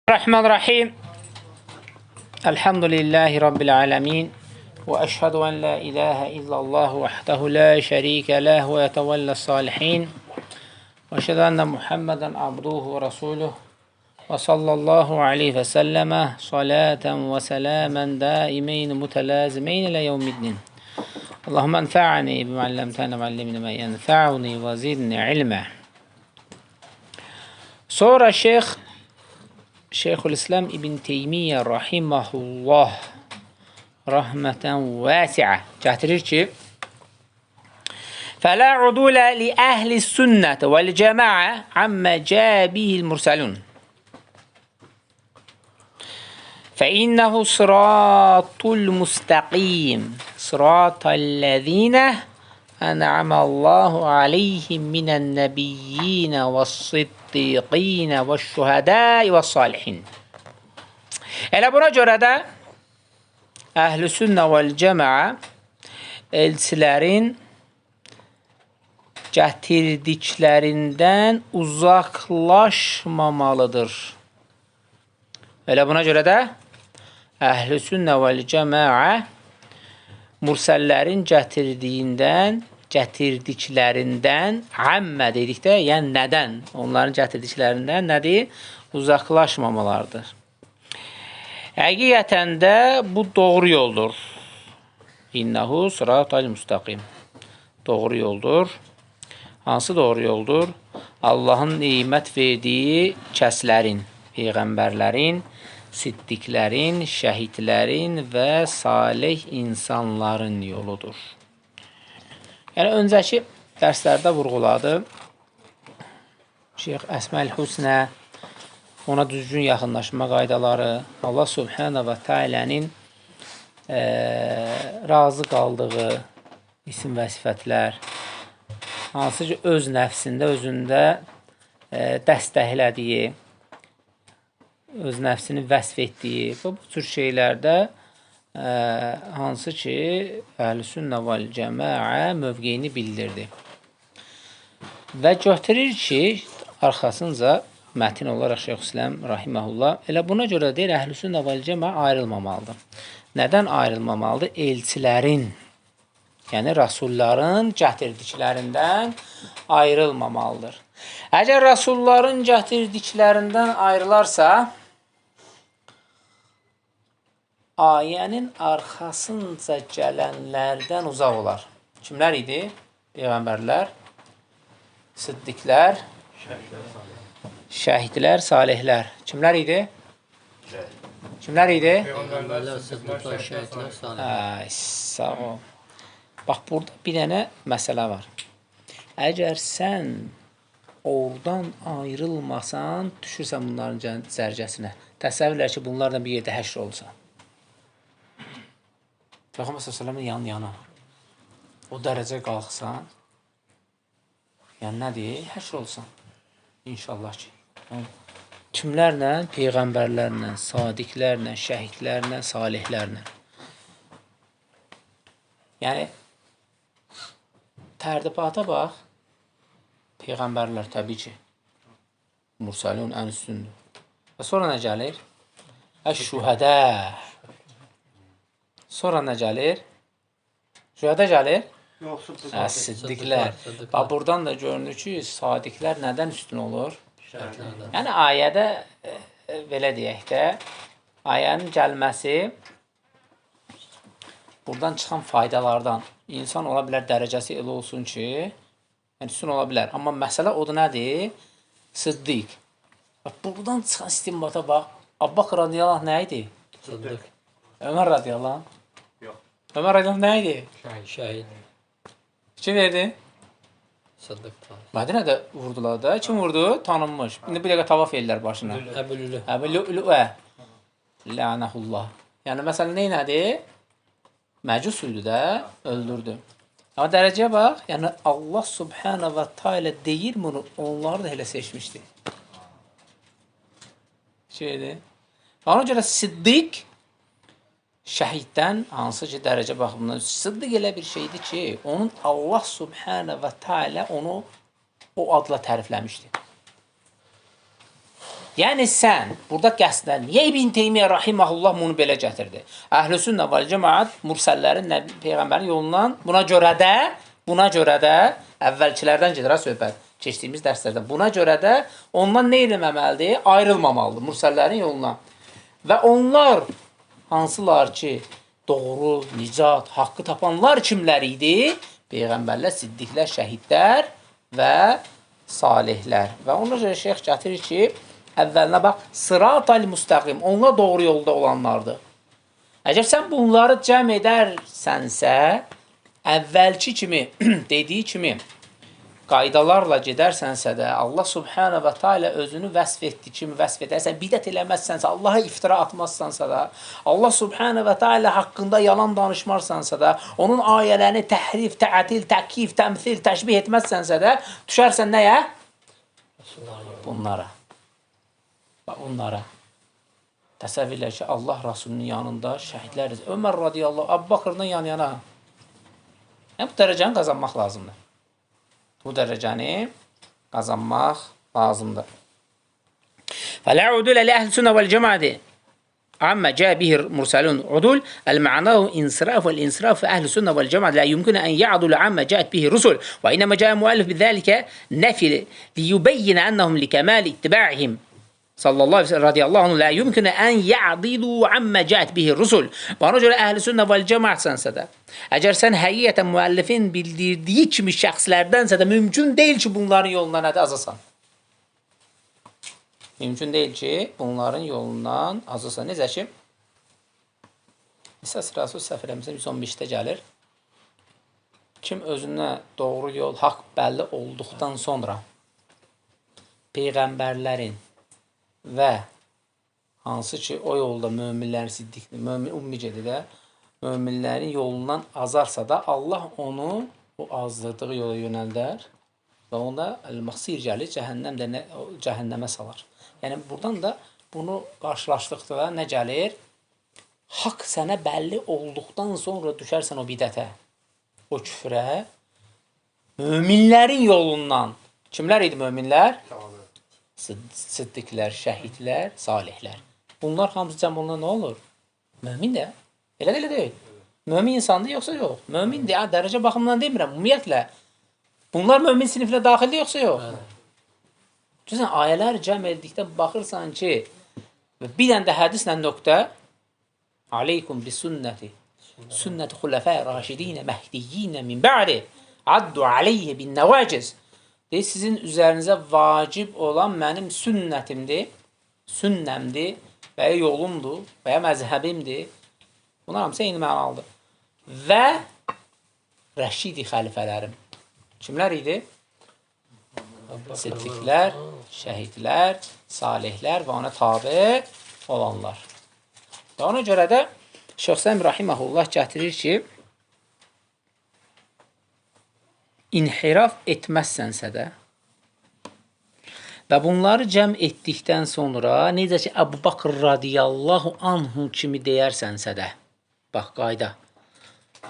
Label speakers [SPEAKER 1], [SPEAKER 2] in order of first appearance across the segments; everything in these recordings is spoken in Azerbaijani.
[SPEAKER 1] Rahmanirrahim. Elhamdülillahi Rabbil alemin. Və əşhədu ən la ilahə illallah vahdehu la şərikə ləh və yətəvəllə salihin. Və əşhədu ənə Muhammedən abduhu və rasuluh. Və sallallahu aleyhi və səlləmə salatan və sələmən daimeyn mütələzimeyn ilə yevmiddin. Allahumma enfa'ni bima allamtana və allimni ma yenfa'uni və zidni ilmə. Sonra Şeyxülislam İbn Teymiyyə rahimehullah rahmeten vasi'a gətirir ki: "Fəla udula li ehli sünnət vel cema'a amma caa bihil mursalun. Fe innehu sıratul mustaqim, sıratal lezine en'amallahu aleyhim minen nebiyyin ve's-siddiqin ve'ş-şuhada'i ve's-salihin." Elə buna görə də Əhl-i Sünnə vəl-Cəmaə elçilərin gətirdiklərindən uzaqlaşmamalıdır. Elə buna görə də Əhl-i Sünnə vəl-Cəmaə mürsəllərin gətirdiklərindən ammə dedikdə, yəni nədən? Onların gətirdiklərindən nədir? Uzaqlaşmamalardır. Həqiqətən də bu doğru yoldur. İnnehu sıratal müstəqim. Doğru yoldur. Hansı doğru yoldur? Allahın nemət verdiyi kəslərin, peyğəmbərlərin, siddiqlərin, şəhidlərin və salih insanların yoludur. Yəni, öncəki dərslərdə vurğuladı Şeyx Əsməl Hüsnə, ona düzgün yaxınlaşma qaydaları, Allah Subhanahu və Teala'nın razı qaldığı isim və sifətlər, hansı ki, öz nəfsində, özündə dəstəklədiyi, öz nəfsini vəsf etdiyi və bu cür şeylərdə hansı ki, Əhl-i Sünnə vəl-Cəmaə mövqeyini bildirdi. Və götürür ki, arxasınca mətin olaraq Şeyxülislam rahimehullah elə buna görə deyir, Əhl-i Sünnə vəl-Cəmaə ayrılmamalıdır. Nədən ayrılmamalıdır? Elçilərin, yəni rasulların gətirdiklərindən ayrılmamalıdır. Əgər rasulların gətirdiklərindən ayrılarsa, ayənin arxasınca gələnlərdən uzaq olar. Kimlər idi? Peyğəmbərlər, siddiqlər, şəhidlər, salihlər. Kimlər idi? Kimlər idi?
[SPEAKER 2] Peyğəmbərlər, siddiqlər, şəhidlər, salihlər.
[SPEAKER 1] Ay, sağ ol. Bax, burada bir dənə məsələ var. Əgər sən oradan ayrılmasan, düşürsən bunların zərgəsinə. Təsəvvür elə ki, bunlarla bir yerdə həşr olsan. Peyğəmbər sallallahu əleyhi və səlləm yan-yana. O dərəcə qalxsan, yəni nədir? Həşr olsan. İnşallah ki. Kimlərlə? Peyğəmbərlərlə, sadiqlərlə, şəhidlərlə, salihlərlə. Yəni, tərtibata bax. Peyğəmbərlər təbii ki, mürsəlun ən üstündür. Və sonra nə gəlir? Əş-şühədə. Sonra nə gəlir? Şühədə gəlir?
[SPEAKER 2] Yox,
[SPEAKER 1] siddiqlər. Bax, buradan da görünür ki, sadiqlər nədən üstün olur?
[SPEAKER 2] Şəhidlərdən.
[SPEAKER 1] Yəni, ayədə, belə deyək də, ayənin gəlməsi buradan çıxan faydalardan. İnsan ola bilər, dərəcəsi elə olsun ki, yəni üstün ola bilər. Amma məsələ odur nədir? Siddiq. Bax, buradan çıxan istinbata bax. Abbaq radiyallahu anh nə idi?
[SPEAKER 2] Siddiq.
[SPEAKER 1] Ömər radiyallahu anh?
[SPEAKER 2] Yox.
[SPEAKER 1] Ömər radiyallahu anh nə idi?
[SPEAKER 2] Şəhid.
[SPEAKER 1] Kim verdi?
[SPEAKER 2] Siddiq.
[SPEAKER 1] Mədinədə vurdular da. Kim vurdu? Tanınmış. İndi bir dəqiqə tavaf ellər başına.
[SPEAKER 2] Əbu Lülü.
[SPEAKER 1] Əbu Lü'lü'ə. Lənəhullah. Yəni, məsələn, nə nədir? Məcus idi də, öldürdü. Amma dərəcəyə bax, yəni Allah Subhanahu və Teala deyir bunu, onları da elə seçmişdi. Şeydir. Ona görə siddiq şəhiddən hansı ki dərəcə baxımından siddiq elə bir şeydir ki, onun Allah Subhanahu və Teala onu o adla tərifləmişdi. Yəni sən burada qəsdən niyə İbn Teymiyyə rahimehullah bunu belə gətirdi? Əhl-i sünnə vəl cemaat mürsəllərin, peyğəmbərin yolundan buna görə də əvvəlkilərdən gedir ha söhbət. Keçdiyimiz dərslərdə. Buna görə də ondan nə eləməməlidir? Ayrılmamalıdır mürsəllərin yolundan. Və onlar hansılar ki, doğru, nicat, haqqı tapanlar kimlər idi? Peyğəmbərlər, siddiqlər, şəhidlər və salihlər. Və ona görə şeyx gətirir ki, əvvəlinə bax, sırat-ı müstəqim, onlar doğru yolda olanlardır. Əgər sən bunları cəm edərsənsə, əvvəlki kimi, dediyi kimi qaydalarla gedərsənsə də, Allah subhanahu və teala özünü vəsf etdiyi kimi vəsf edərsən, bidət eləməzsənsə, Allaha iftira atmazsansa da, Allah subhanahu və teala haqqında yalan danışmarsansa da, onun ayələrini təhrif, tə'til, təkif, təmsil, təşbih etməzsənsə də, düşərsən nəyə? Bunlara. Bax, onlara. Təsəvvür elə ki, Allah Rasulunun yanında şəhidlər, Ömər radiyallahu, Əbu Bakırla yan yana. Yəni, bu dərəcəni qazanmaq lazımdır. Bu dərəcəni qazanmaq lazımdır. فَلَا عُدُولَ لِأَهْلِ السُّنَّةِ وَالْجَمَاعَةِ عَمَّا جَاءَ بِهِ الْمُرْسَلُونَ عُدُولٌ الْمَعْنَاهُ إنصراف والإنصراف أهل السنة والجماعة لا يمكن أن يعدل عما جاءت به الرسل وإنما جاء المؤلف بذلك نفي ليبين أنهم لكمال اتباعهم صلى الله عليه وسلم رضي الله عنه لا يمكن أن يعضلوا عما جاءت به الرسل. Bana görə əhl-i sünnə vəl cemaatsənsə də, əgər sən həqiqətən müəllifin bildirdiyi kimi şəxslərdənsə də mümkün deyil ki, bunların yolundan nədir azasan. Mümkün deyil ki, bunların yolundan azasan. Necə ki, Nisa sırası səhv eləmirəmsə 115-də gəlir. Kim özünə doğru yol, haqq bəlli olduqdan sonra peyğəmbərlərin və hansı ki, o yolda möminlərin siddiq, mömin ümmi gedir də, möminlərin yolundan azarsa da Allah onu o azdırdığı yola yönəldər və onda əl-məxsir gəlir, cəhənnəm də cəhənnəmə salar. Yəni, buradan da bunu qarşılaşdıqda nə gəlir? Haqq sənə bəlli olduqdan sonra düşərsən o bidətə, o küfrə, möminlərin yolundan. Kimlər idi möminlər? Siddiqlər, şəhidlər, salihlər. Bunlar hamısı cəm olundan nə olur? Mömin də. Elə də elə deyil. Mömin insandır yoxsa yox? Mömindir. Dərəcə baxımından demirəm. Ümumiyyətlə. Bunlar mömin sinifinə daxildir yoxsa yox? Çünki ayələr cəm edildikdə baxırsan ki, bir dənə də hədislə nöqtə aleykum bi sünnəti sünnəti xulafə raşidinə məhdiyyinə min bə'di addu aleyhi bin nəvaciz. Deyir, sizin üzərinizə vacib olan mənim sünnətimdir, sünnəmdir və ya yolumdur və ya məzhəbimdir. Bunlar hamısı eyni mənalıdır. Və rəşidi xəlifələrim. Kimlər idi? Siddiqlər, şəhidlər, salihlər və ona tabi olanlar. Və ona görə də Şeyx Səlim rahimehullah gətirir ki, inhiraf etməzsənsə də və bunları cəm etdikdən sonra necə ki, Əbu Bakr radiyallahu anhu kimi deyərsənsə də, bax qayda,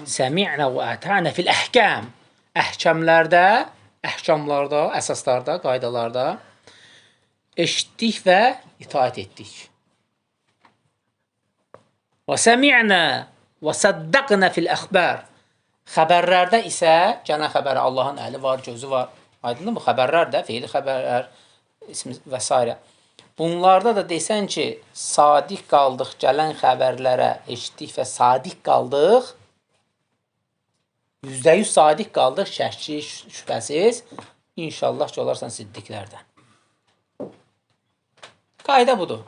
[SPEAKER 1] səmi'nə və ətənə fil əhkəm, əhkamlarda, əhkamlarda, əsaslarda, qaydalarda eşitdik və itaət etdik. Və səmi'nə və səddəqnə fil əxbər. Xəbərlərdə isə, gələn xəbərə Allahın əli var, gözü var. Aydındır mı? Xəbərlər də, feili xəbərlər ismi və s. Bunlarda da desən ki, sadiq qaldıq gələn xəbərlərə, eşitdik və sadiq qaldıq, %100 sadiq qaldıq, şəkki, şübhəsiz, inşallah ki, olarsan siddiqlərdən. Qayda budur.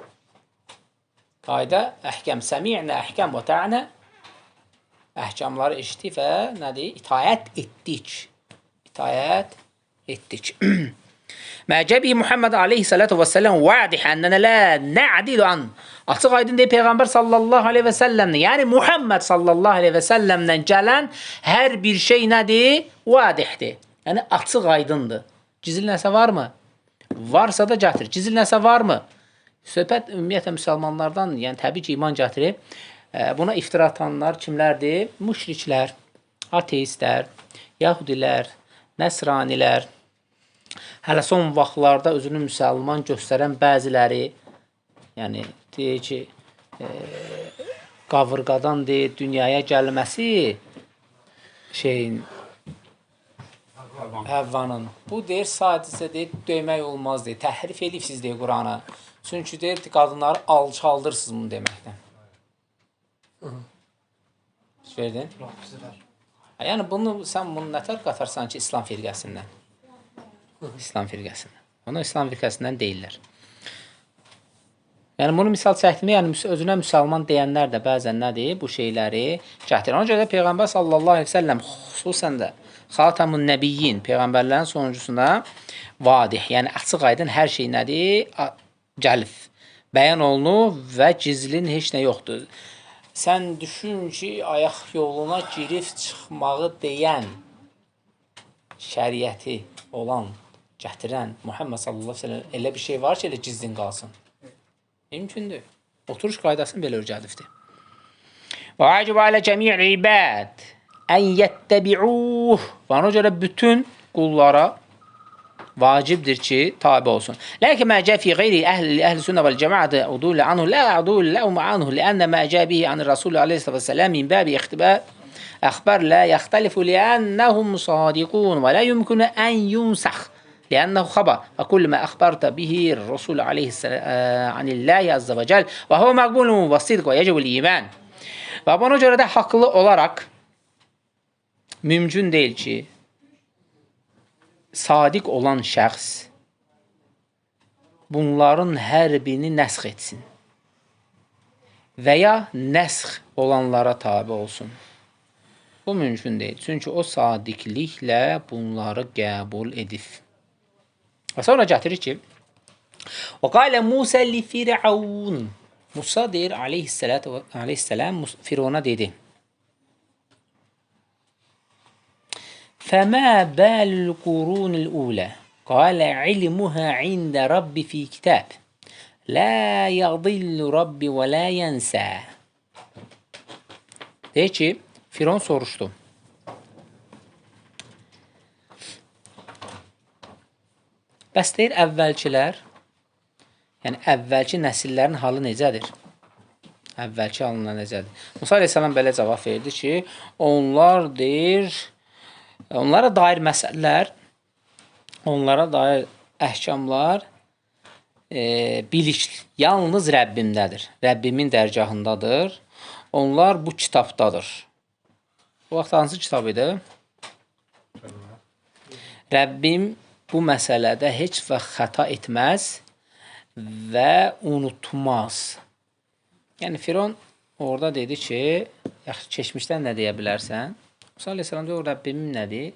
[SPEAKER 1] Qayda, əhkəm, səmi'nə, əhkəm və tə'nə, əhkamları eşitdik və nədir? İtaət etdik. İtaət etdik. Məcəbi Muhammed aleyhissalatu vesselam vadih ennənə la nə'dilu an. Açıq aydın deyir Peyğəmbər sallallahu aleyhi və səlləmlə, yəni Muhammed sallallahu aleyhi və səlləmlə gələn hər bir şey nədir? Vadihdir. Yəni açıq aydındır. Gizli nəsə varmı? Varsa da gətir. Gizli nəsə varmı? Söhbət ümumiyyətlə müsəlmanlardan, yəni təbii ki, iman gətirib. Buna iftira atanlar kimlərdir? Müşriklər, ateistlər, yahudilər, nəsranilər, hələ son vaxtlarda özünü müsəlman göstərən bəziləri, Yəni, deyir ki, qavırqadan deyir, dünyaya gəlməsi şeyin, Həvvanın. Bu deyir, sadəcə deyir, demək olmaz deyir, təhrif edibsiz deyir Qurana. Çünki deyir, qadınları alçaldırsınız bunu deməkdən. Hiç verdin? Yəni, bunu, sən bunu nətər qatarsan ki, İslam firqəsindən? İslam firqəsindən. Onu İslam firqəsindən deyirlər. Yəni, bunu misal çəkdim, yəni özünə müsəlman deyənlər də bəzən nədir? Bu şeyləri gətirir. Ona görə də Peyğəmbər sallallahu əleyhi və səlləm xüsusən də Xatamun Nəbiyyin, Peyğəmbərlərin sonuncusuna vadih, yəni açıq aydın hər şey nədir? Gəlib, bəyan olunur və gizlin heç nə yoxdur. Sən düşün ki, ayaq yoluna girib çıxmağı deyən şəriəti olan, gətirən Muhammed sallallahu əleyhi və səlləm elə bir şey var ki, elə gizlin qalsın. Mümkündür. Oturuş qaydasını belə öyrədibdir. Və vacib alə cəmi'l ibad ən yəttəbi'uh. Və ona görə bütün qullara vacibdir ki, tabi olsun. Lakin mə cə fi qeyri əhli sünnə vəl cəmaatı udul anhu la udul lahum anhu li'anna mə cə bihi an Rasul əleyhissalatu vesselam min babi ixtibar əxbar la yaxtalifu li'annahum sadiqun və la yumkinu an yunsax. لأنه خبر وكل ما أخبرت به الرسول عليه السلام عن الله عز وجل وهو مقبول والصدق ويجب الإيمان. Və buna görə də haqlı olaraq mümkün deyil ki, sadiq olan şəxs bunların hər birini nəsx etsin və ya nəsx olanlara tabi olsun. Bu mümkün deyil. Çünki o sadiqliklə bunları qəbul edib. Və sonra gətirir ki, وَقَالَ مُوسَى لِفِرْعَوْنَ Musa deyir, aleyhisselam Firona dedi. فَمَا بَالُ الْقُرُونِ الْأُولَى قَالَ عِلْمُهَا عِنْدَ رَبِّ فِي كِتَابٍ لَا يَضِلُّ رَبِّ وَلَا يَنْسَى. Deyir ki, Firon soruşdu. Bəs deyir, əvvəlkilər, yəni əvvəlki nəsillərin halı necədir? Əvvəlki halına necədir? Musa aleyhissalam belə cavab verdi ki, onlar deyir, onlara dair məsələlər, onlara dair əhkamlar bilik yalnız Rəbbimdədir. Rəbbimin dərgahındadır. Onlar bu kitabdadır. Bu vaxt hansı kitab idi? Rəbbim bu məsələdə heç vaxt xəta etməz və unutmaz. Yəni, Firon orada dedi ki, yaxşı, keçmişdən nə deyə bilərsən? Musa aleyhissalam deyir, Rəbbimin nədir?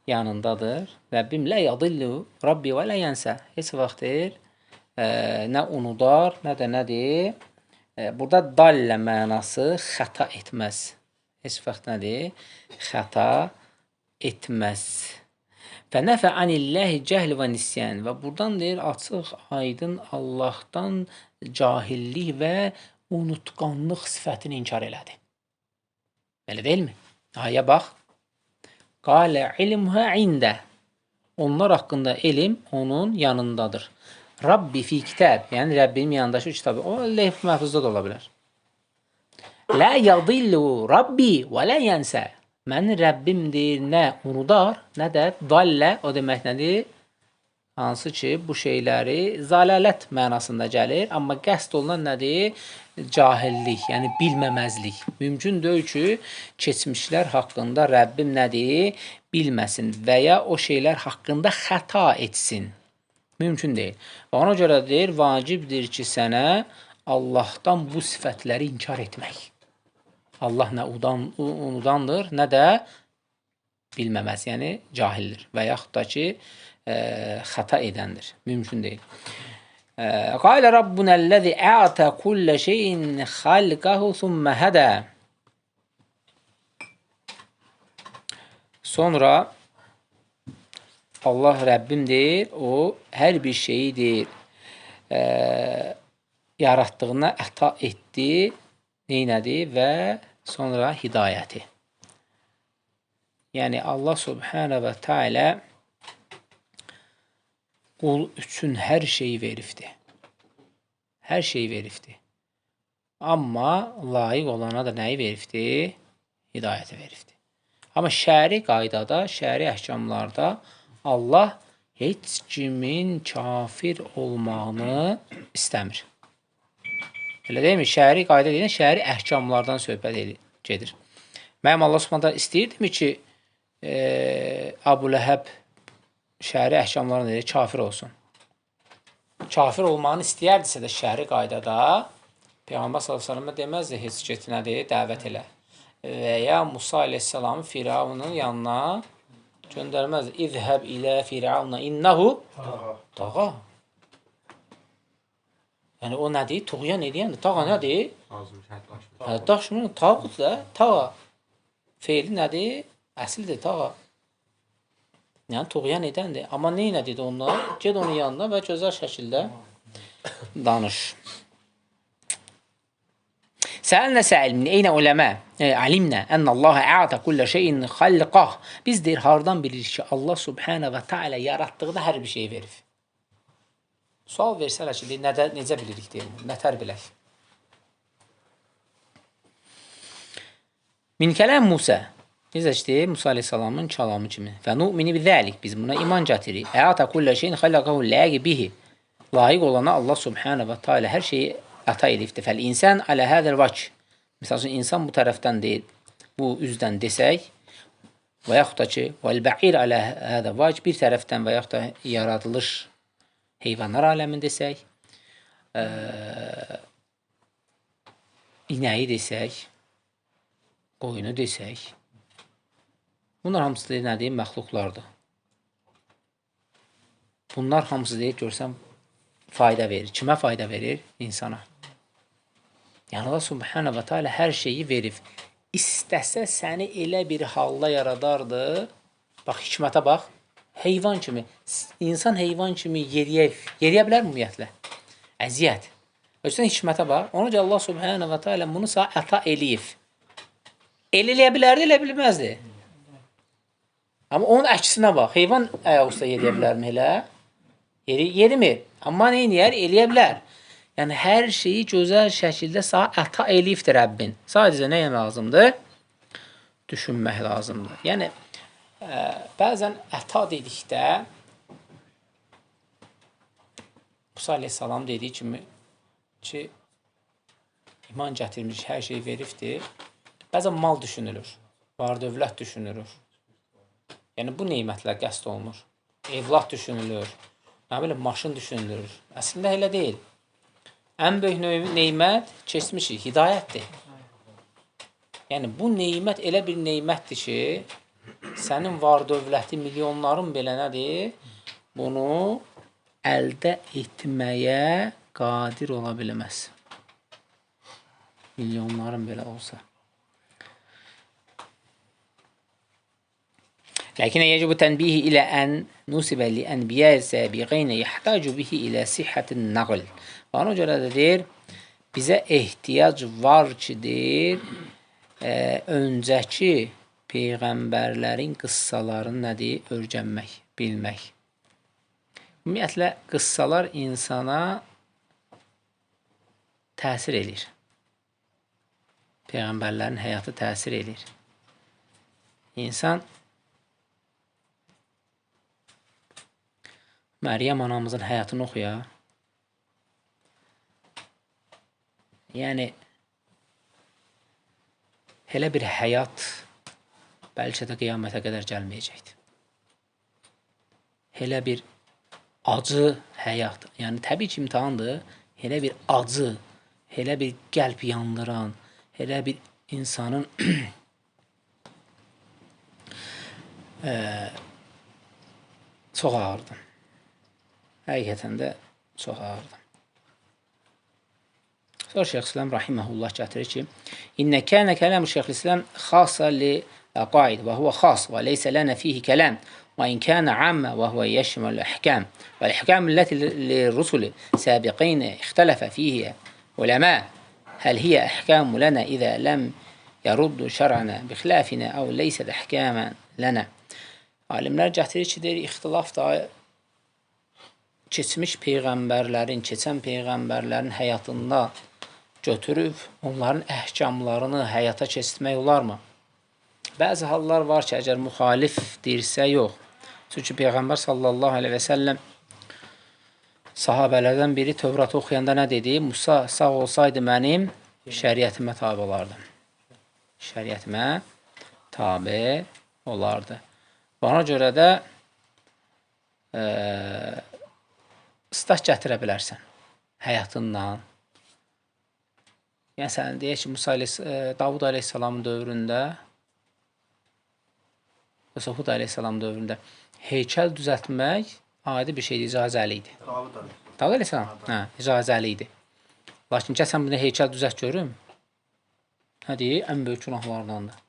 [SPEAKER 1] Yanındadır. Rəbbim lə yadillu, Rabbi və lə yənsə. Heç vaxt deyir, nə unudar, nə də nədir? Burada dallə mənası xəta etməz. Heç vaxt nədir? Xəta etməz. Və nəfə anilləhi cəhl və nisyan. Və buradan deyir, açıq, aydın Allahdan cahillik və unutqanlıq sifətini inkar elədi. Belə deyilmi? Ayə bax. Qalə ilmhə ində. Onlar haqqında elm onun yanındadır. Rabbi fi kitab. Yəni, Rəbbimin yanındakı kitabı. O, leyh məhfuzda da ola bilər. Lə yadillu Rabbi və lə yənsə. Mənim Rəbbim deyir, nə unudar, nə də dallə, o demək nədir? Hansı ki, bu şeyləri zəlalət mənasında gəlir, amma qəsd olunan nədir? Cahillik, yəni bilməməzlik. Mümkün deyil ki, keçmişlər haqqında Rəbbim nədir? Bilməsin və ya o şeylər haqqında xəta etsin. Mümkün deyil. Və ona görə deyir, vacibdir ki, sənə Allahdan bu sifətləri inkar etmək. Allah nə unudandır, nə də bilməməz, yəni cahildir və yaxud da ki, xəta edəndir. Mümkün deyil. Qalə Rabbunəl-ləzi ə'tə kullə şeyin xalqəhu thumma hədə. Sonra Allah Rəbbim deyir, o hər bir şeyi deyir, yaratdığına əta etdi, neynədi və sonra hidayəti. Yəni, Allah subhənə və teala qul üçün hər şeyi veribdir. Hər şeyi veribdir. Amma layiq olana da nəyi veribdir? Hidayəti veribdir. Amma şəri qaydada, şəri əhkamlarda Allah heç kimin kafir olmağını istəmir. Elə deyilmi? Şəri qayda deyilən şəri əhkamlardan söhbət gedir. Məyəm Allah Subhanahu taala istəyirdimi ki, Əbu Ləhəb şəri əhkamlarına deyir, kafir olsun. Kafir olmağını istəyərdisə də şəri qaydada Peyğəmbər sallallahu əleyhi və səlləmə deməzdi heç get nədir, dəvət elə. Və ya Musa əleyhissalamı Firavunun yanına göndərməzdi. İzhəb ilə Firavuna innehu tağa. Yəni o nədir? Tuğyan eləyəndir. Tağa nədir? Həddaşmır. Tağut da. Tağa. Feili nədir? Əsildir tağa. Yəni tuğyan edəndir. Amma nə dedi ondan? Get onun yanına və gözəl şəkildə danış. Səəlnə səil min eynə uləmə alimnə ənəllaha ə'ata kullə şeyin xalqah. Biz deyir, hardan bilirik ki, Allah subhənə və teala yaratdığında hər bir şeyi verir. Sual versələr ki, deyir, necə bilirik, deyir, nətər bilək. Min kələm Musa. Necə ki, deyir, Musa aleyhissalamın kəlamı kimi. Və nu'mini bizəlik, biz buna iman gətiririk. Ə'ata kullə şeyin xalqahu ləqi bihi. Layiq olana Allah subhənə və teala hər şeyi ata elifdir. Fəl insan alə hədəl vəc. Misal üçün, insan bu tərəfdən deyil, bu üzdən desək və yaxud da ki, vəl-bə'ir alə hədəl vəc bir tərəfdən və yaxud da yaradılış heyvanlar aləmin desək, inəyi desək, qoyunu desək, bunlar hamısı deyir, nə deyir? Məxluqlardır. Bunlar hamısı deyir, görsən, fayda verir. Kimə fayda verir? İnsana. Yəni Allah subhanahu və teala hər şeyi verib. İstəsə səni elə bir halda yaradardı. Bax, hikmətə bax. Heyvan kimi. İnsan heyvan kimi yeriyə bilər ümumiyyətlə? Əziyyət. Özünə hikmətə bax. Ona görə Allah subhanahu və teala bunu sənə əta eləyib. Elə eləyə bilərdi, elə bilməzdi. Amma onun əksinə bax. Heyvan ayaq üstə yeriyə bilərmi elə? Yerimir. Amma nə eləyər? Eləyə bilər. Yəni, hər şeyi gözəl şəkildə sənə əta eləyibdir Rəbbin. Sadəcə nəyə lazımdır? Düşünmək lazımdır. Yəni, bəzən əta dedikdə Musa aleyhissalam dediyi kimi ki, iman gətirmiş, hər şeyi veribdir. Bəzən mal düşünülür, var dövlət düşünülür. Yəni, bu neymətlər qəsd olunur. Evlad düşünülür. Nə bilim, maşın düşünülür. Əslində elə deyil. Ən böyük neymət keçmişik, hidayətdir. Yəni, bu neymət elə bir neymətdir ki, sənin var dövləti, milyonların belə nədir? Bunu əldə etməyə qadir ola bilməz. Milyonların belə olsa. Lakin yecibu tenbihi ilə ən nusibə li ənbiya sabiqin yahtacu bihi ilə sihhatin naql. Ona görə də deyir, bizə ehtiyac var ki, deyir, öncəki peyğəmbərlərin qıssalarını nədir? Öyrənmək, bilmək. Ümumiyyətlə, qıssalar insana təsir eləyir. Peyğəmbərlərin həyatı təsir eləyir. İnsan Məryəm anamızın həyatını oxuya. Yəni, elə bir həyat bəlkə də qiyamətə qədər gəlməyəcəkdir. Elə bir acı həyat, yəni təbii ki, imtahandır, elə bir acı, elə bir qəlb yandıran, elə bir insanın çox ağırdır. Həqiqətən də çox ağırdır. Sonra Şeyxülislam rahimehullah gətirir ki, İnnə kənə kələmu Şeyxülislam xasa li qaid və huvə xas və leysə lənə fihi kələm və in kənə ammə və huvə yeşməl əhkəm və əhkəm ləti lirrusuli sabiqin ixtələfə fihi uləmə həl hiyə əhkəmu lənə izə ləm yaruddu şər'ənə bixlafinə əv leysət əhkəmən lənə. Alimlər gətirir ki, deyir, ixtilaf da keçmiş peyğəmbərlərin, keçən peyğəmbərlərin həyatında götürüb onların əhkamlarını həyata keçirtmək olarmı? Bəzi hallar var ki, əgər müxalifdirsə, yox. Çünki Peyğəmbər sallallahu əleyhi və səlləm sahabələrdən biri Tövratı oxuyanda nə dedi? Musa sağ olsaydı mənim şəriətimə tabe olardı. Şəriətimə tabe olardı. Ona görə də istat gətirə bilərsən həyatından. Yəni, sən deyək ki, Musa Davud əleyhissalamın dövründə, yoxsa Hud əleyhissalam dövründə heykəl düzəltmək adi bir şeydir, icazəli idi. Davud əleyhissalam? Hə, icazəli idi. Lakin gəl sən bunu heykəl düzəlt görüm. Nə deyir? Ən böyük günahlardandır.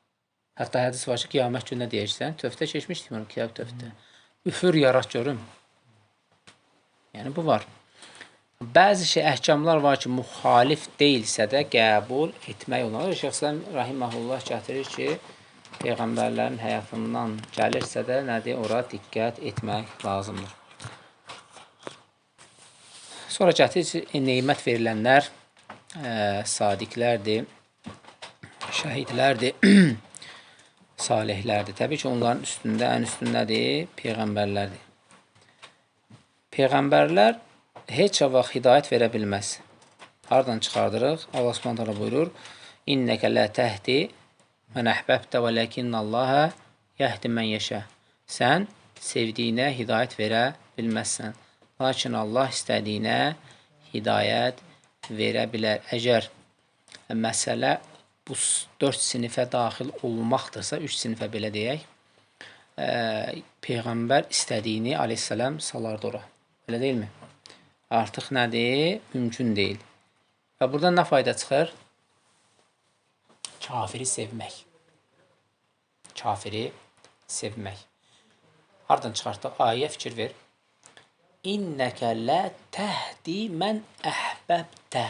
[SPEAKER 1] Hətta hədis var ki, qiyamət gününə deyəcəksən, tövdə keçmişdik bunu, kitab tövdə. Üfür yarat görüm. Yəni, bu var. Bəzi şey, əhkamlar var ki, müxalif deyilsə də qəbul etmək olar. Şeyx İslam rahiməhullah gətirir ki, peyğəmbərlərin həyatından gəlirsə də nədir, ora diqqət etmək lazımdır. Sonra gətirir ki, neymət verilənlər sadiqlərdir, şəhidlərdir, salihlərdir. Təbii ki, onların üstündə, ən üstündədir, peyğəmbərlərdir. Peyğəmbərlər heç vaxt hidayət verə bilməz. Hardan çıxardırıq? Allah Subhanahu taala buyurur: "İnnəkə la təhdi men əhbəbtə vələkinnallaha yəhdi men yeşə." Sən sevdiyinə hidayət verə bilməzsən. Lakin Allah istədiyinə hidayət verə bilər. Əgər məsələ bu 4 sinifə daxil olmaqdırsa, 3 sinifə belə deyək, Peyğəmbər istədiyini aleyhissalam salardı ora. Elə deyilmi? Artıq nədir? Mümkün deyil. Və buradan nə fayda çıxır? Kafiri sevmək. Kafiri sevmək. Hardan çıxartdıq? Ayə fikir ver. İnnəkə lə təhdi mən əhbəbtə.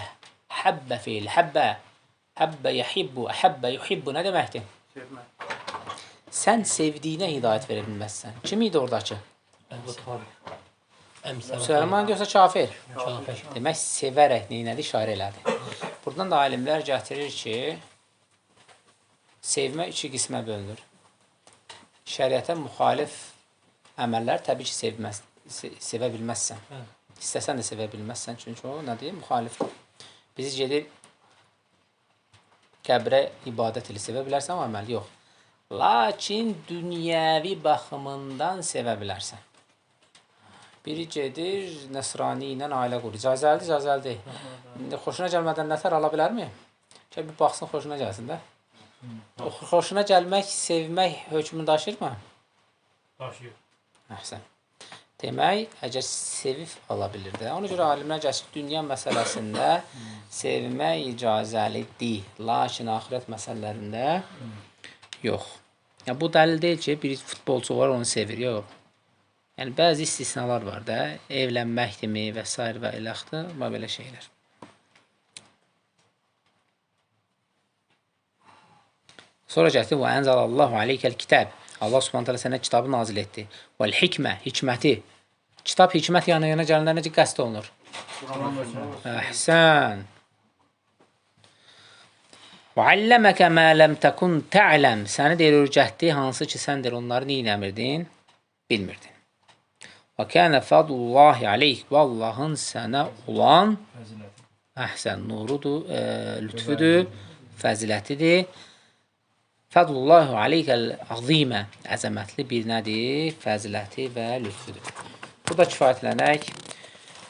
[SPEAKER 1] Həbbə feil. Həbbə. Həbbə yəhibbu. Həbbə yuhibbu. Nə deməkdir?
[SPEAKER 3] Sevmək.
[SPEAKER 1] Sən sevdiyinə hidayət verə bilməzsən. Kim idi oradakı?
[SPEAKER 2] Əbu Talib.
[SPEAKER 1] Müsəlman yoxsa kafir?
[SPEAKER 2] Kafir.
[SPEAKER 1] Demək, sevərək neynədi? İşarə elədi. Buradan da alimlər gətirir ki, sevmə iki qismə bölünür. Şəriətə müxalif əməllər təbii ki, sevə bilməzsən. İstəsən də sevə bilməzsən, çünki o nədir? Müxalifdir. Bizi gedir qəbrə ibadət ilə sevə bilərsən, o əməl yox. Lakin dünyəvi baxımından sevə bilərsən. Biri gedir, nəsrani ilə ailə qurur. İcazəlidir, icazəli deyil. Xoşuna gəlmədən nətər ala bilərmi? Ki, bir baxsın, xoşuna gəlsin də. Xoşuna gəlmək, sevmək hökmünü daşıyırmı?
[SPEAKER 3] Daşıyır.
[SPEAKER 1] Əhsən. Demək, əgər sevib ala bilir də. Ona görə alimlər gəlir, dünya məsələsində sevmək icazəlidir. Lakin axirət məsələlərində yox. Yəni, bu dəlil deyil ki, bir futbolçu var, onu sevir. Yox. Yəni, bəzi istisnalar var da, evlənməkdirmi və s. və ilaxdır, və belə şeylər. Sonra gətirdi, və ənzəlallahu aleykəl kitab. Allah Subhanahu taala sənə kitabı nazil etdi. Vəl hikmə, hikməti. Kitab, hikmət yana-yana gələndə necə qəsd olunur? Əhsən. Və alləməkə mə ləm təkun tə'ləm. Səni deyir, öyrətdi, hansı ki, sən deyir, onları nə eləmirdin? Bilmirdin. Və kənə fədlullahi aleyh. Və Allahın sənə olan əhsən, nurudur, lütfüdür, fəzilətidir. Fədlullahu aleykəl azimə. Əzəmətli bir nədir? Fəziləti və lütfüdür. Burada kifayətlənək.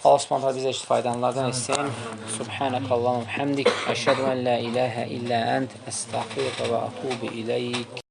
[SPEAKER 1] Allah Subhanahu taala bizə istifadələrdən etsin. Subhanakallahumma hamdik. Əşhədu ən la ilahə illə ənt. Əstəğfiruka və atubu ileyk.